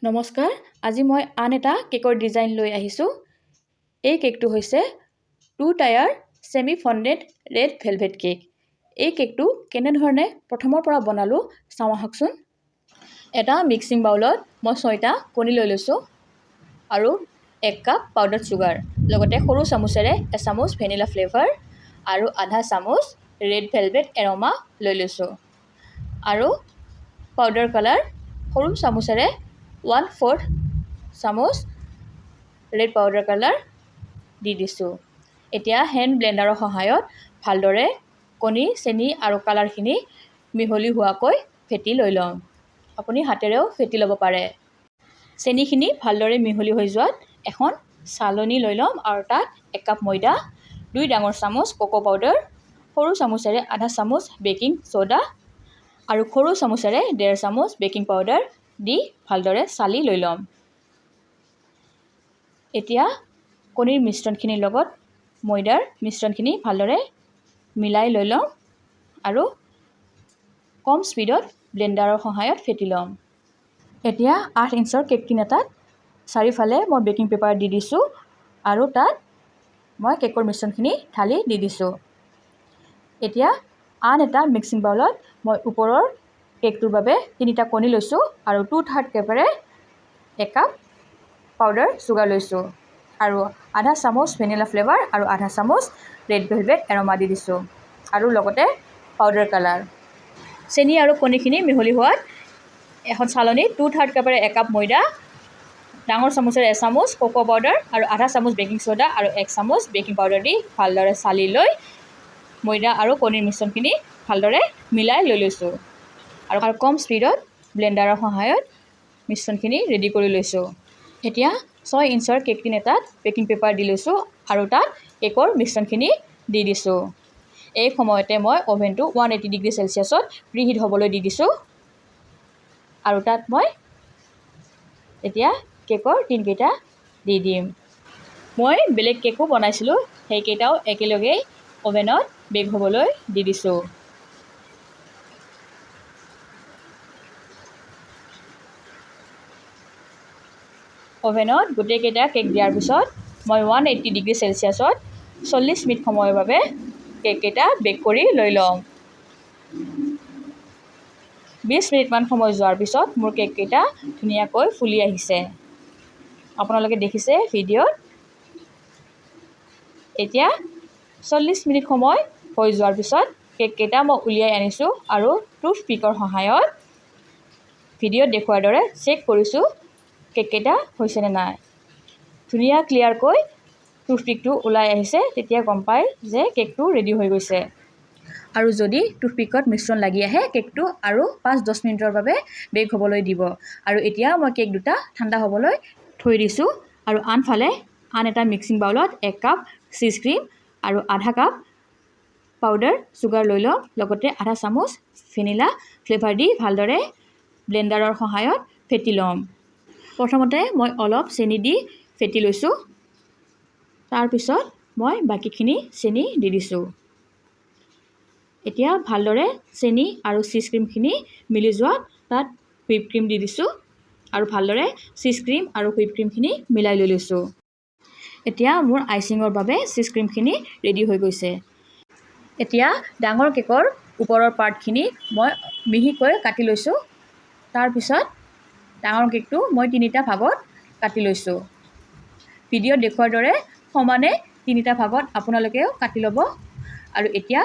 নমস্কাৰ, আজি মই আন এটা কেকৰ ডিজাইন লৈ আহিছোঁ। এই কেকটো হৈছে 2 tier semi fondant red velvet cake. এই কেকটো কেনেধৰণে প্ৰথমৰ পৰা বনালোঁ চাওঁ আহকচোন। এটা মিক্সিং বাউলত মই 6টা কণী লৈ লৈছোঁ আৰু 1 কাপ পাউডাৰ চুগাৰ, লগতে সৰু চামুচেৰে এচামুচ ভেনিলা ফ্লেভাৰ আৰু আধা চামুচ ৰেড ভেলভেট এৰ'মা লৈ লৈছোঁ আৰু পাউডাৰ কালাৰ সৰু চামুচেৰে 1/4 চামুচ ৰেড পাউডাৰ কালাৰ দি দিছোঁ। এতিয়া হেণ্ড ব্লেণ্ডাৰৰ সহায়ত ভালদৰে কণী, চেনি আৰু কালাৰখিনি মিহলি হোৱাকৈ ফেটি লৈ ল'ম। আপুনি হাতেৰেও ফেটি ল'ব পাৰে। চেনিখিনি ভালদৰে মিহলি হৈ যোৱাত এখন চালনী লৈ ল'ম আৰু তাত 1 কাপ ময়দা, 2 ডাঙৰ চামুচ কোকো পাউডাৰ, সৰু চামুচেৰে আধা চামুচ বেকিং ছ'ডা আৰু সৰু চামুচেৰে 1.5 চামুচ বেকিং পাউডাৰ দি ভালদৰে চালি লৈ ল'ম। এতিয়া কণীৰ মিশ্ৰণখিনিৰ লগত ময়দাৰ মিশ্ৰণখিনি ভালদৰে মিলাই লৈ ল'ম আৰু কম স্পীডত ব্লেণ্ডাৰৰ সহায়ত ফেটি ল'ম। এতিয়া 8 ইঞ্চৰ কেক টিন এটাত চাৰিওফালে মই বেকিং পেপাৰ দি দিছোঁ আৰু তাত মই কেকৰ মিশ্ৰণখিনি ঢালি দি দিছোঁ। এতিয়া আন এটা মিক্সিং বাউলত মই ওপৰৰ কেকটোৰ বাবে 3টা কণী লৈছোঁ আৰু 2/3 কাপেৰে 1 কাপ পাউডাৰ চুগাৰ লৈছোঁ আৰু আধা চামুচ ভেনিলা ফ্লেভাৰ আৰু আধা চামুচ ৰেড ভেলভেট এৰ'মা দি দিছোঁ আৰু লগতে পাউডাৰ কালাৰ। চেনি আৰু কণীখিনি মিহলি হোৱাত এখন চালনীত 2/3 কাপেৰে 1 কাপ ময়দা, ডাঙৰ চামুচেৰে এচামুচ কোকো পাউডাৰ আৰু আধা চামুচ বেকিং ছ'ডা আৰু 1 চামুচ বেকিং পাউডাৰ দি ভালদৰে চালি লৈ ময়দা আৰু কণীৰ মিশ্ৰণখিনি ভালদৰে মিলাই লৈ লৈছোঁ আৰু কম স্পীডত ব্লেণ্ডাৰৰ সহায়ত মিশ্ৰণখিনি ৰেডি কৰি লৈছোঁ। এতিয়া 6 ইঞ্চৰ কেক টিন এটাত বেকিং পেপাৰ দি লৈছোঁ আৰু তাত কেকৰ মিশ্ৰণখিনি দি দিছোঁ। এই সময়তে মই অ'ভেনটো 180 ডিগ্ৰী চেলচিয়াছত প্ৰিহিট হ'বলৈ দি দিছোঁ আৰু তাত মই এতিয়া কেকৰ টিনকেইটা দি দিম। মই বেলেগ কেকো বনাইছিলোঁ, সেইকেইটাও একেলগেই অ'ভেনত বেক হ'বলৈ দি দিছোঁ। অ'ভেনত গোটেইকেইটা কেক দিয়াৰ পিছত মই 180 ডিগ্ৰী চেলচিয়াছত 40 মিনিট সময়ৰ বাবে কেককেইটা বেক কৰি লৈ ল'ম। 20 মিনিটমান সময় যোৱাৰ পিছত মোৰ কেককেইটা ধুনীয়াকৈ ফুলি আহিছে। আপোনালোকে দেখিছে ভিডিঅ'ত। এতিয়া 40 মিনিট সময় হৈ যোৱাৰ পিছত কেককেইটা মই উলিয়াই আনিছোঁ আৰু টুথপিকৰ সহায়ত ভিডিঅ'ত দেখুওৱাৰ দৰে চেক কৰিছোঁ কেককেইটা হৈছেনে নাই। ধুনীয়া ক্লিয়াৰকৈ টুথপিকটো ওলাই আহিছে, তেতিয়া গম পায় যে কেকটো ৰেডি হৈ গৈছে। আৰু যদি টুথপিকত মিশ্ৰণ লাগি আহে, কেকটো আৰু 5-10 মিনিটৰ বাবে বেক হ'বলৈ দিব। আৰু এতিয়া মই কেক দুটা ঠাণ্ডা হ'বলৈ থৈ দিছোঁ আৰু আনফালে আন এটা মিক্সিং বাউলত 1 কাপ চীজ ক্ৰীম আৰু আধা কাপ পাউডাৰ চুগাৰ লৈ ল'ম, লগতে আধা চামুচ ভেনিলা ফ্লেভাৰ দি ভালদৰে ব্লেণ্ডাৰৰ সহায়ত ফেটি ল'ম। প্ৰথমতে মই অলপ চেনি দি ফেটি লৈছোঁ, তাৰপিছত মই বাকীখিনি চেনি দি দিছোঁ। এতিয়া ভালদৰে চেনি আৰু চীজ ক্ৰীমখিনি মিলি যোৱাত তাত হুইপ ক্ৰীম দি দিছোঁ আৰু ভালদৰে চীজ ক্ৰীম আৰু হুইপ ক্ৰীমখিনি মিলাই লৈ লৈছোঁ। এতিয়া মোৰ আইচিঙৰ বাবে চীজ ক্ৰীমখিনি ৰেডি হৈ গৈছে। এতিয়া ডাঙৰ কেকৰ ওপৰৰ পাৰ্টখিনি মই মিহিকৈ কাটি লৈছোঁ। তাৰপিছত ডাঙৰ কেকটো মই 3টা ভাগত কাটি লৈছোঁ। ভিডিঅ'ত দেখুওৱাৰ দৰে সমানে 3টা ভাগত আপোনালোকেও কাটি ল'ব। আৰু এতিয়া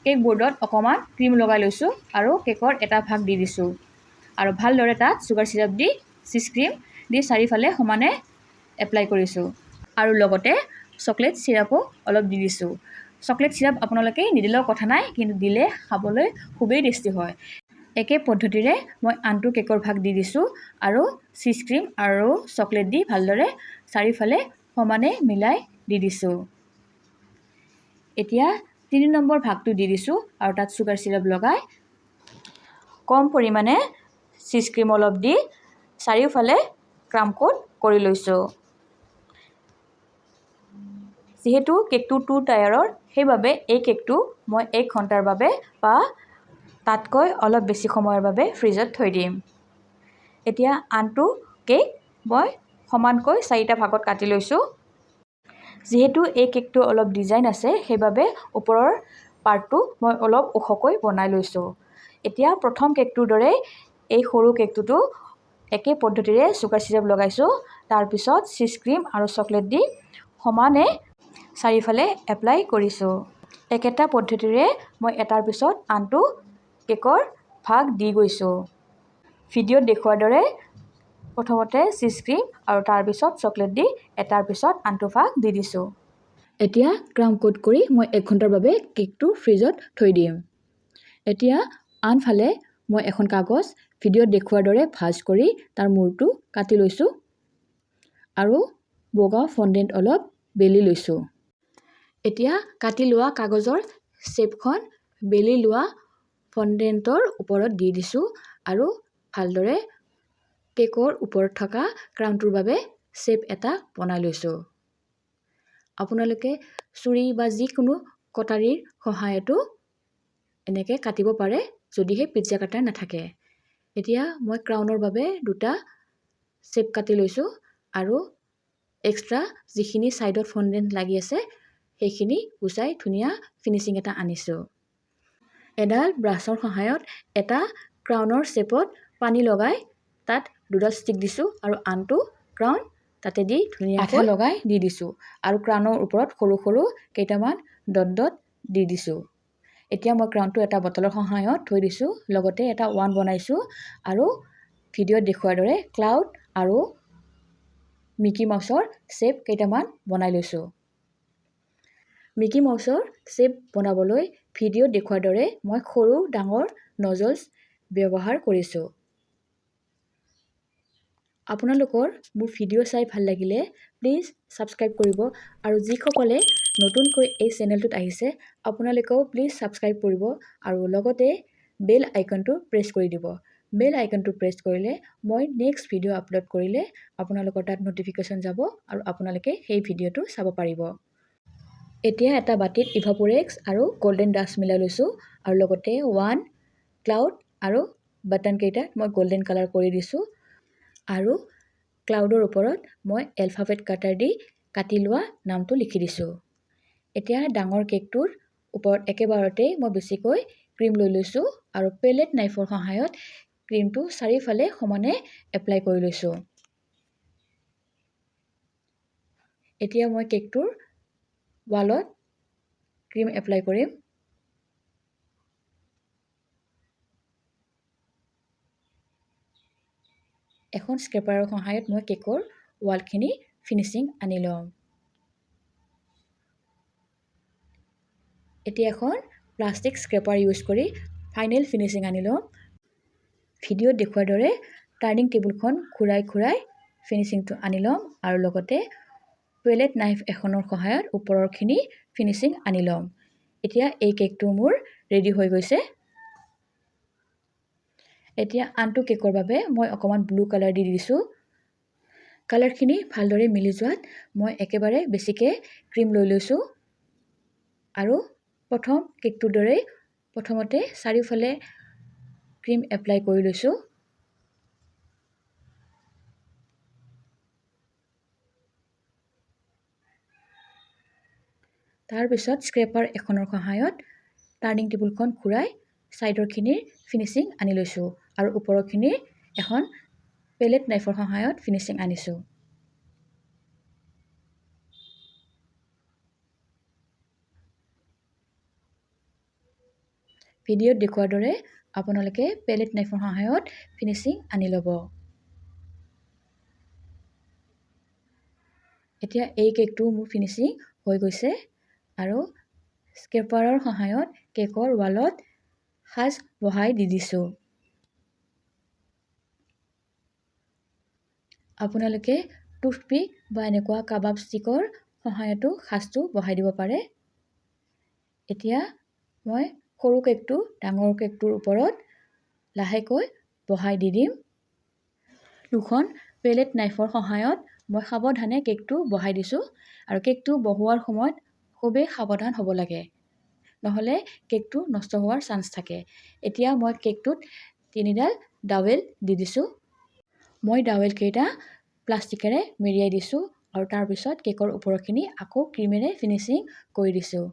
কেক বৰ্ডত অকণমান ক্ৰীম লগাই লৈছোঁ আৰু কেকৰ এটা ভাগ দি দিছোঁ আৰু ভালদৰে তাত চুগাৰ চিৰাপ দি চীজ ক্ৰীম দি চাৰিওফালে সমানে এপ্লাই কৰিছোঁ আৰু লগতে চকলেট চিৰাপো অলপ দি দিছোঁ। চকলেট চিৰাপ আপোনালোকে নিদিলেও কথা নাই, কিন্তু দিলে খাবলৈ খুবেই টেষ্টি হয়। একে পদ্ধতিৰে মই আনটো কেকৰ ভাগ দি দিছোঁ আৰু চীজ ক্ৰীম আৰু চকলেট দি ভালদৰে চাৰিওফালে সমানে মিলাই দি দিছোঁ। এতিয়া 3 নম্বৰ ভাগটো দি দিছোঁ আৰু তাত চুগাৰ চিৰাপ লগাই কম পৰিমাণে চীজ ক্ৰীম অলপ দি চাৰিওফালে ক্ৰাম কোট কৰি লৈছোঁ। যিহেতু কেকটো 2 টায়াৰৰ, সেইবাবে এই কেকটো মই 1 ঘণ্টাৰ বাবে বা তাতকৈ অলপ বেছি সময়ৰ বাবে ফ্ৰিজত থৈ দিম। এতিয়া আনটো কেক মই সমানকৈ চাৰিটা ভাগত কাটি লৈছোঁ। যিহেতু এই কেকটো অলপ ডিজাইন আছে, সেইবাবে ওপৰৰ পাৰ্টটো মই অলপ ওখকৈ বনাই লৈছোঁ। এতিয়া প্ৰথম কেকটোৰ দৰে এই সৰু কেকটোতো একে পদ্ধতিৰে চুগাৰ চিৰাপ লগাইছোঁ। তাৰপিছত চীজ ক্ৰীম আৰু চকলেট দি সমানে চাৰিওফালে এপ্লাই কৰিছোঁ। একেটা পদ্ধতিৰে মই এটাৰ পিছত আনটো কেকৰ ভাগ দি গৈছোঁ। ভিডিঅ'ত দেখুওৱাৰ দৰে প্ৰথমতে চীজ ক্ৰীম আৰু তাৰপিছত চকলেট দি এটাৰ পিছত আনটো ভাগ দি দিছোঁ। এতিয়া ক্ৰাম কোট কৰি মই 1 ঘণ্টাৰ বাবে কেকটো ফ্ৰিজত থৈ দিম। এতিয়া আনফালে মই এখন কাগজ ভিডিঅ'ত দেখুওৱাৰ দৰে ভাঁজ কৰি তাৰ মূৰটো কাটি লৈছোঁ আৰু বগা ফণ্ডেণ্ট অলপ বেলি লৈছোঁ। এতিয়া কাটি লোৱা কাগজৰ শ্বেপখন বেলি লোৱা ফণ্ডেণ্টৰ ওপৰত দি দিছোঁ আৰু ভালদৰে কেকৰ ওপৰত থকা ক্ৰাউনটোৰ বাবে শ্বেপ এটা বনাই লৈছোঁ। আপোনালোকে চুৰি বা যিকোনো কটাৰীৰ সহায়তো এনেকৈ কাটিব পাৰে, যদিহে পিজ্জা কাটাৰ নাথাকে। এতিয়া মই ক্ৰাউনৰ বাবে দুটা শ্বেপ কাটি লৈছোঁ আৰু এক্সট্ৰা যিখিনি ছাইডত ফণ্ডেণ্ট লাগি আছে সেইখিনি গুচাই ধুনীয়া ফিনিচিং এটা আনিছোঁ। এডাল ব্ৰাছৰ সহায়ত এটা ক্ৰাউনৰ শ্বেপত পানী লগাই তাত দুডাল ষ্টিক দিছোঁ আৰু আনটো ক্ৰাউন তাতে দি ধুনীয়াকৈ আঠা লগাই দি দিছোঁ আৰু ক্ৰাউনৰ ওপৰত সৰু সৰু কেইটামান ডট ডট দি দিছোঁ। এতিয়া মই ক্ৰাউনটো এটা বটলৰ সহায়ত থৈ দিছোঁ, লগতে এটা ওৱান বনাইছোঁ আৰু ভিডিঅ'ত দেখুওৱাৰ দৰে ক্লাউড আৰু মিকি মাউচৰ শ্বেপ কেইটামান বনাই লৈছোঁ। মিকি মাউচৰ শ্বেপ বনাবলৈ ভিডিঅ'ত দেখুওৱাৰ দৰে মই সৰু ডাঙৰ নজলছ ব্যৱহাৰ কৰিছোঁ। আপোনালোকৰ মোৰ ভিডিঅ' চাই ভাল লাগিলে প্লিজ ছাবস্ক্ৰাইব কৰিব আৰু যিসকলে নতুনকৈ এই চেনেলটোত আহিছে আপোনালোকেও প্লিজ ছাবস্ক্ৰাইব কৰিব আৰু লগতে বেল আইকনটো প্ৰেছ কৰি দিব। বেল আইকনটো প্ৰেছ কৰিলে মই নেক্সট ভিডিঅ' আপলোড কৰিলে আপোনালোকৰ তাত ন'টিফিকেশ্যন যাব আৰু আপোনালোকে সেই ভিডিঅ'টো চাব পাৰিব। এতিয়া এটা বাতিত ইভাপ'ৰেক্স আৰু গল্ডেন ডাষ্ট মিলাই লৈছোঁ আৰু লগতে ওৱান ক্লাউড আৰু বাটনকেইটাত মই গল্ডেন কালাৰ কৰি দিছোঁ আৰু ক্লাউডৰ ওপৰত মই এলফাবেট কাটাৰ দি কাটি লোৱা নামটো লিখি দিছোঁ। এতিয়া ডাঙৰ কেকটোৰ ওপৰত একেবাৰতেই মই বেছিকৈ ক্ৰীম লৈ লৈছোঁ আৰু পেলেট নাইফৰ সহায়ত ক্ৰীমটো চাৰিওফালে সমানে এপ্লাই কৰি লৈছোঁ। এতিয়া মই কেকটোৰ ৱালত ক্ৰীম এপ্লাই কৰিম। এখন স্ক্ৰেপাৰৰ সহায়ত মই কেকৰ ৱালখিনি ফিনিচিং আনি ল'ম। এতিয়া এখন প্লাষ্টিক স্ক্ৰেপাৰ ইউজ কৰি ফাইনেল ফিনিচিং আনি ল'ম। ভিডিঅ'ত দেখুওৱাৰ দৰে টাৰ্ণিং টেবুলখন ঘূৰাই ঘূৰাই ফিনিচিংটো আনি ল'ম আৰু লগতে পেলেট নাইফ এখনৰ সহায়ত ওপৰৰখিনি ফিনিচিং আনি ল'ম। এতিয়া এই কেকটো মোৰ ৰেডি হৈ গৈছে। এতিয়া আনটো কেকৰ বাবে মই অকণমান ব্লু কালাৰ দি দিছোঁ। কালাৰখিনি ভালদৰে মিলি যোৱাত মই একেবাৰে বেছিকৈ ক্ৰীম লৈ লৈছোঁ আৰু প্ৰথম কেকটোৰ দৰেই প্ৰথমতে চাৰিওফালে ক্ৰীম এপ্লাই কৰি লৈছোঁ। তাৰপিছত স্ক্ৰেপাৰ এখনৰ সহায়ত টাৰ্ণিং টেবুলখন ঘূৰাই ছাইডৰখিনিৰ ফিনিচিং আনি লৈছোঁ আৰু ওপৰৰখিনিৰ এখন পেলেট নাইফৰ সহায়ত ফিনিচিং আনিছোঁ। ভিডিঅ'ত দেখুওৱাৰ দৰে আপোনালোকে পেলেট নাইফৰ সহায়ত ফিনিচিং আনি ল'ব। এতিয়া এই কেকটো মোৰ ফিনিচিং হৈ গৈছে আৰু স্ক্ৰেপাৰৰ সহায়ত কেকৰ ৱালত সাজ বহাই দি দিছোঁ। আপোনালোকে টুথপিক বা এনেকুৱা কাবাব ষ্টিকৰ সহায়তো সাজটো বহাই দিব পাৰে। এতিয়া মই সৰু কেকটো ডাঙৰ কেকটোৰ ওপৰত লাহেকৈ বহাই দি দিম। দুখন পেলেট নাইফৰ সহায়ত মই সাৱধানে কেকটো বহাই দিছোঁ আৰু কেকটো বহোৱাৰ সময়ত খুবেই সাৱধান হ'ব লাগে, নহ'লে কেকটো নষ্ট হোৱাৰ চান্স থাকে। এতিয়া মই কেকটোত তিনিডাল ডাৱেল দি দিছোঁ। মই ডাৱেলকেইটা প্লাষ্টিকেৰে মেৰিয়াই দিছোঁ আৰু তাৰপিছত কেকৰ ওপৰখিনি আকৌ ক্ৰীমেৰে ফিনিচিং কৰি দিছোঁ।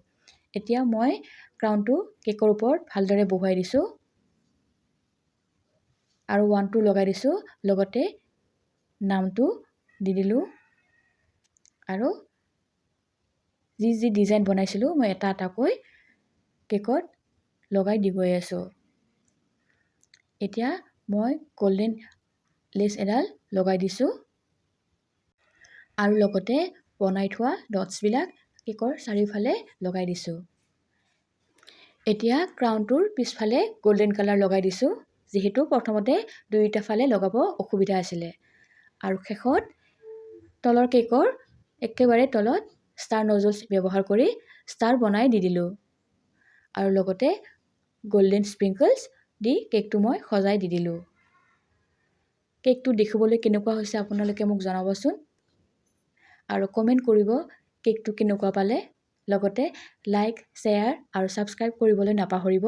এতিয়া মই ক্ৰাউনটো কেকৰ ওপৰত ভালদৰে বহুৱাই দিছোঁ আৰু 1 2 লগাই দিছোঁ, লগতে নামটো দি দিলোঁ। আৰু যি যি ডিজাইন বনাইছিলোঁ, মই এটা এটাকৈ কেকত লগাই দি গৈ আছোঁ। এতিয়া মই গল্ডেন লেচ এডাল লগাই দিছোঁ আৰু লগতে বনাই থোৱা ডটছবিলাক কেকৰ চাৰিওফালে লগাই দিছোঁ। এতিয়া ক্ৰাউনটোৰ পিছফালে গল্ডেন কালাৰ লগাই দিছোঁ, যিহেতু প্ৰথমতে দুয়োটা ফালে লগাব অসুবিধা আছিলে। আৰু শেষত তলৰ কেকৰ একেবাৰে তলত ষ্টাৰ নজলছ ব্যৱহাৰ কৰি ষ্টাৰ বনাই দি দিলোঁ আৰু লগতে গল্ডেন স্প্ৰিংকলছ দি কেকটো মই সজাই দি দিলোঁ। কেকটো দেখিবলৈ কেনেকুৱা হৈছে, আপোনালোকে মোক জনাবচোন আৰু কমেণ্ট কৰিব কেকটো কেনেকুৱা পালে। লগতে লাইক, শ্বেয়াৰ আৰু ছাবস্ক্ৰাইব কৰিবলৈ নাপাহৰিব।